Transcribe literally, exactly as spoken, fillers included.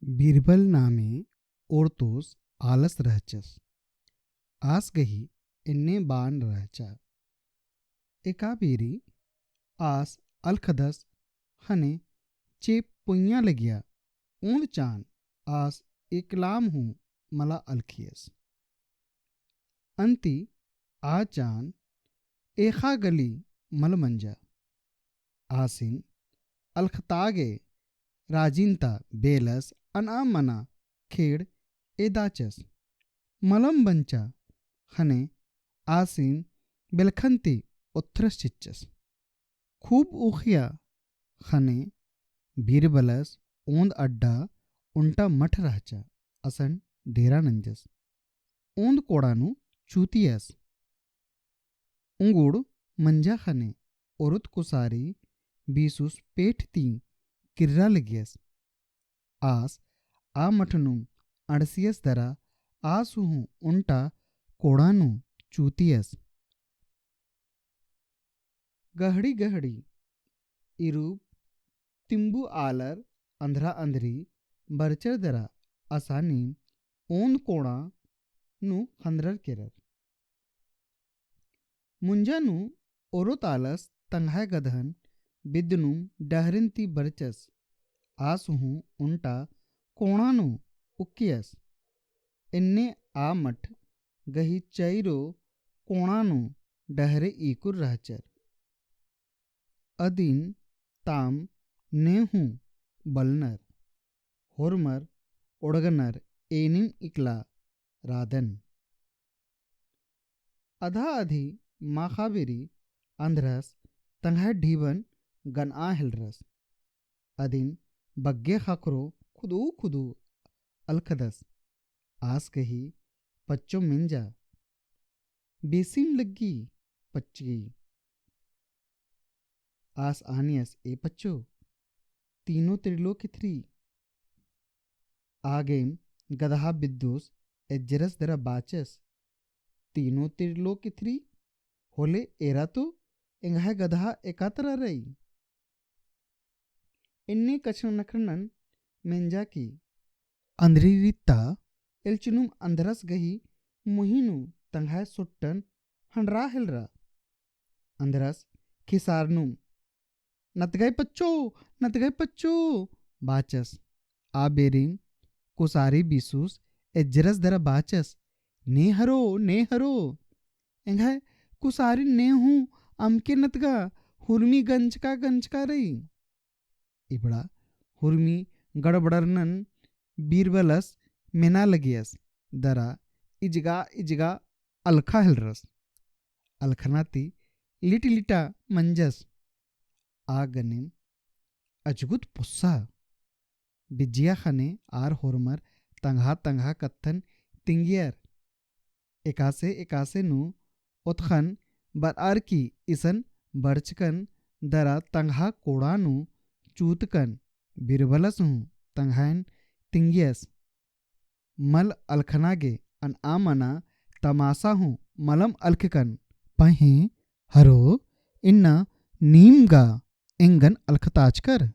बीरबल नामे ओरतोस आलस रहचस। आस गही एन्ने बान रहचा। एका बीरी आस अलखदस ख़ने चेप पोइय्याँ लगिया। ओन्द चान आस एकलाम हूँ मला अलखियस। अन्ती आ चान एख़ा गली मल मंजा। आसिन अलखता गे राजिन ता बेलस अनआ मना खेड़ एदाचस। मलम बंचा ख़ने आसिन बेलखन ती ओथ्रस चिच्चस। खूब उखिया ख़ने बीरबलस ओन्द अड्डा ओन्टा मठ रहचा असन डेरा नंजस। ओन्द कोड़ा नू चूतियस। उंगुड़ मंजा ख़ने ओरत कुसारी बीसुस पेठ ती किर्रा लगियस। आस आ मठ नू अंड़सियस दरा आस हूँ ओन्टा कोड़ा नू चूतियस। गहड़ी गहड़ी इरुप तिम्बु आलर अंधरा अंधरी बरचर दरा असानी ओन्द कोड़ा नू ख़न्दरर केरर। मुंजा नू ओरत आलस तंग्है गधन बिद्दनुम डहरिन ती बरचस। आस हूँ ओन्टा कोड़ा नू उक्कियस। एन्ने आ मठ गही चैरो कोड़ा नू डहरे ईकुर रहचर। अदिन ताम ने हूँ बलनर, होरमर ओड़गनर एनिम इकला रादन। अधा अधी माख़ा बीरी अंधरस तंग्है ढीबन गनआ हेलरस। अदिन बग्गे ख़क्खरो खुदू खुदू अलखदस। आस गही पच्चो मेंजा। बेसिम लग्गी पच्चगी। आस आनियस ए पच्चो। तीनों त्रिलोक इथरी। आगेम गदहा बिद्दुस एज्जरस दरा बाचस। तीनों त्रिलोक इथरी। होले एरा तो एंग्है गदहा एकातरा रई। एन्ने कछनखरनन मेंजा की। अंधरी रित्ता एल्चनुम अंधरस गही मुहिनु तंग्है सुट्टन हंडरा हेलरा। अंधरस खिसारनुम नतगय पच्चो, नतगय पच्चो बाचस। आ बेरिम कुसारी बिसुस एज्जरस दरा बाचस, ने हरो, ने हरो। एंग्है कुसारी ने हूँ अमके नतगा हुरमी गंजका गंजका रई। इबड़ा हुरमी गड़बड़रनन बीरबलस मेना लगियस, दरा इजगा इजगा अलखा हेलरस। अलखना ती लिट लिटा मंजस। आ गनेम अजगुत पोस्सा। बिज्जिया ख़ने आर होरमर तंग्हा तंग्हा कत्थन तिंगियर। एकासे एकासे नू ओतख़न बरअर की इसन बरचकन दरा तंग्हा कोड़ा नू चूतकन बीरबलस हूँ तंग्हैन तिंगियस। मल अलखना गे अनआ मना तमासा हूँ मलम अलखकन। पहें हरो इन्ना नीम गा एंगन अलखताचकर।